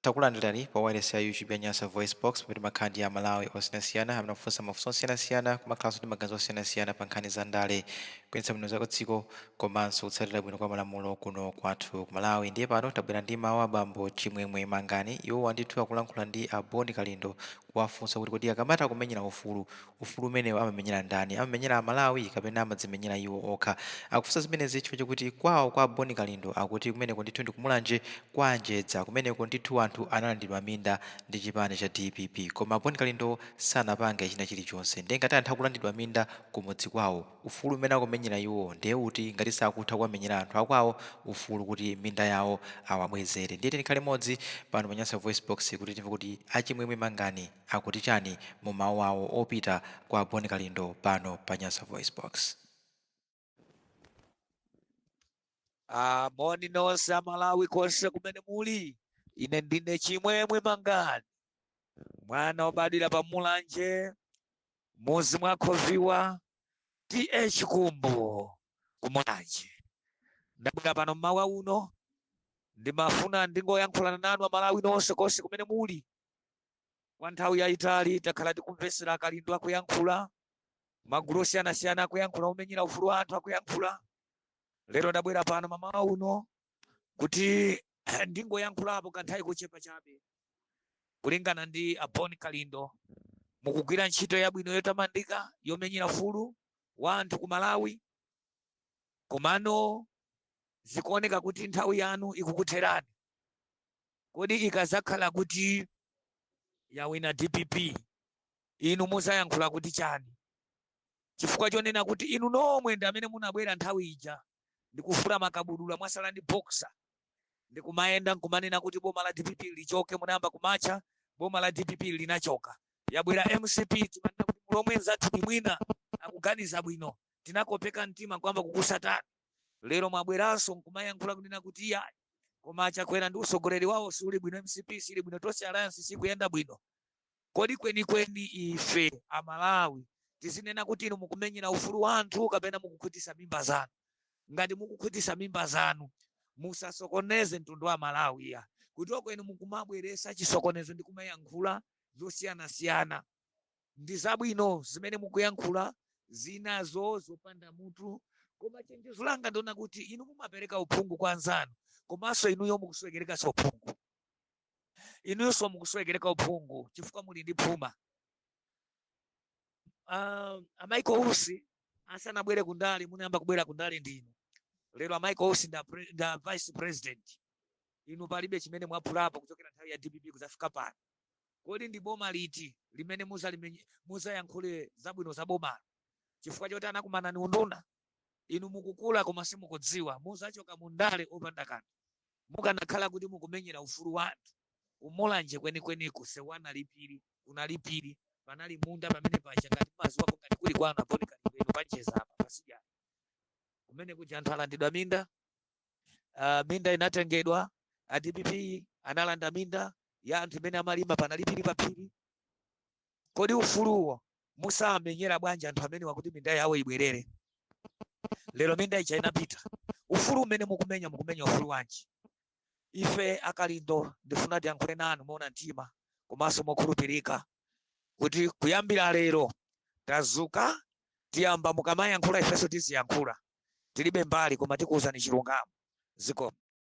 Takulandirani pa wireless ya YouTube ya Nyasa Voice Box, pamene timakhala ndi Amalawi osiyanasiyana amene akufunsa mafunso osiyanasiyana, kumakhalanso ndi maganizo osiyanasiyana pa nkhani za ndale, kuyendetsa bwino za dziko, komanso kutsatira bwino kwa malamulo kuno kwathu ku Malawi. Ndiye pano tabwera ndi mawu a bambo Chimwemwe Mangani. Iwowa ndithu akulankhula ndi a Boni Kalindo, kuwafunsa kuti kodi akamati akumenyera ufulu, ufulu umenewu amamenyera ndani? Amamenyera Amalawi kapena amadzimenyera iwo okha? Akufunsa zimenezi chifukwa chokuti kwawo kwa Boni Kalindo, akuti kumeneko ndithu ndi kumulanje kwa Anjedza. Kumeneko ndithu anthu analandidwa minda ndi chipani cha DPP, koma Boni Kalindo sanapange china chilichonse. Ndiye ngati anthu akulandidwa minda kumudzi kwawo, ufulu umene akumenyera iwo ndiye uti, ngati sakutha kuwamenyera anthu akwawo ufulu kuti minda yawo awabwezere? Ndiye tikhale limodzi pano pa Nyasa Voice Box kuti timve kuti achimwemwe Mangani akuti chani mu mawu awo opita kwa Boni Kalindo pano pa Nyasa Voice Box. Ah, moni nonse Amalawi konse kumene muli. Ine ndine Chimwemwe Mangani, mwana obadwira pa Mulanje, muzi mwa Khoviwa, T/A Chikumbu, ku Mulanje. Ndabwera pano mmawa uno, ndimafuna ndingoyankhulana nanu Amalawi nonse konse kumene muli. Kwa nthawi yayitali takhala tikumvesera Akalindo akuyankhula, magulu osiyanasiyana akuyankhula, omenyera ufulu wa anthu akuyankhula. Lero ndabwera pano mamawa uno kuti ndingoyankhulapo kanthawi kochepa chabe kulingana ndi a Bon Kalindo. Mukugwira ntchito yabwino yotamandika yomenyera ufulu wa anthu ku Malawi, komano zikuoneka kuti nthawi yanu ikukutherani. Kodi ikazakhala kuti yawina DPP, inu muzayankhula kuti chani? Chifukwa chonena kuti inu nomwe ndi amene munabwera nthawi ija ndikuvula makabudula, mwasala ndi boxer, ndikumayenda nkumanena kuti boma la DPP lichoke. Munayamba kumatcha, boma la DPP linachoka, yabwera MCP. Timanena kuti mulomwe nzathu ndi mwina akuganiza bwino, tinakopeka mtima kwamba kukusatani. Lero mwabweranso nkumayankhula kunena kuti iya, koma Achakwera ndi usogoleri wawo suli bwino, MCP sili bwino, Tonse Alliance sikuyenda bwino. Kodi kwenikweni ife Amalawi tizinena kuti inu mukumenyera ufulu wa anthu kapena mukukhutisa mimba zanu? Ngati mukukhutisa mimba zanu, musasokoneze mtundu wa Malawi ya kuti oko inu mukumabweresa chisokonezo ndi kumayankhula zosiyanasiyana. Ndi zabwino zimene mukuyankhula, zinazo zopanda mutu, koma chenjezo langa ndiona kuti inu mumapereka uphungu kwa anzanu, komanso inuyo mukusowekerekanso uphungu. Inuyonso mukusowekereka uphungu chifukwa muli ndi phuma. A Michael Usi asanabwere kundale, munayamba kubwera kundale ndinu. Lero a Michael Usi nda vice president, inu palibe chimene mwaphulapo kuchokera nthawi ya DPP kuzafika pano. Kodi ndi boma liti limene muzayankhule zabwino za bomalo chifukwa choti anakumana ni unduna? Inu mukukula koma simukudziwa, muzachoka mundale opanda kanthu. Mukanakhala kuti mukumenyera ufulu wa anthu, kumulanje kwenikweniko sewana lipiri kunalipiri panali munda pamene paja, ngati maziwako, ngati kuli kwanu aponi Kalindo panjeza apa pasija kumene kuja anthu alandidwa minda. Minda inatengedwa, a DPP analanda minda ya anthu imene amalima panalipiri paphiri. Kodi ufuluwo musamenyera bwanji anthu amene wakuti minda yawo ibwerere? Lero minda ija inapita. Ufulu umene mukumenya, mukumenya ufulu wanji? Ife Akalindo ndifuna tiyankhule nanu moona mtima komanso mokhulupirika kuti kuyambira lero tazuka, tiyamba mukamayankhula ifenso tiziyankhula. Tilibe mbali, koma tikuwuzani chilungamo. Zikomo.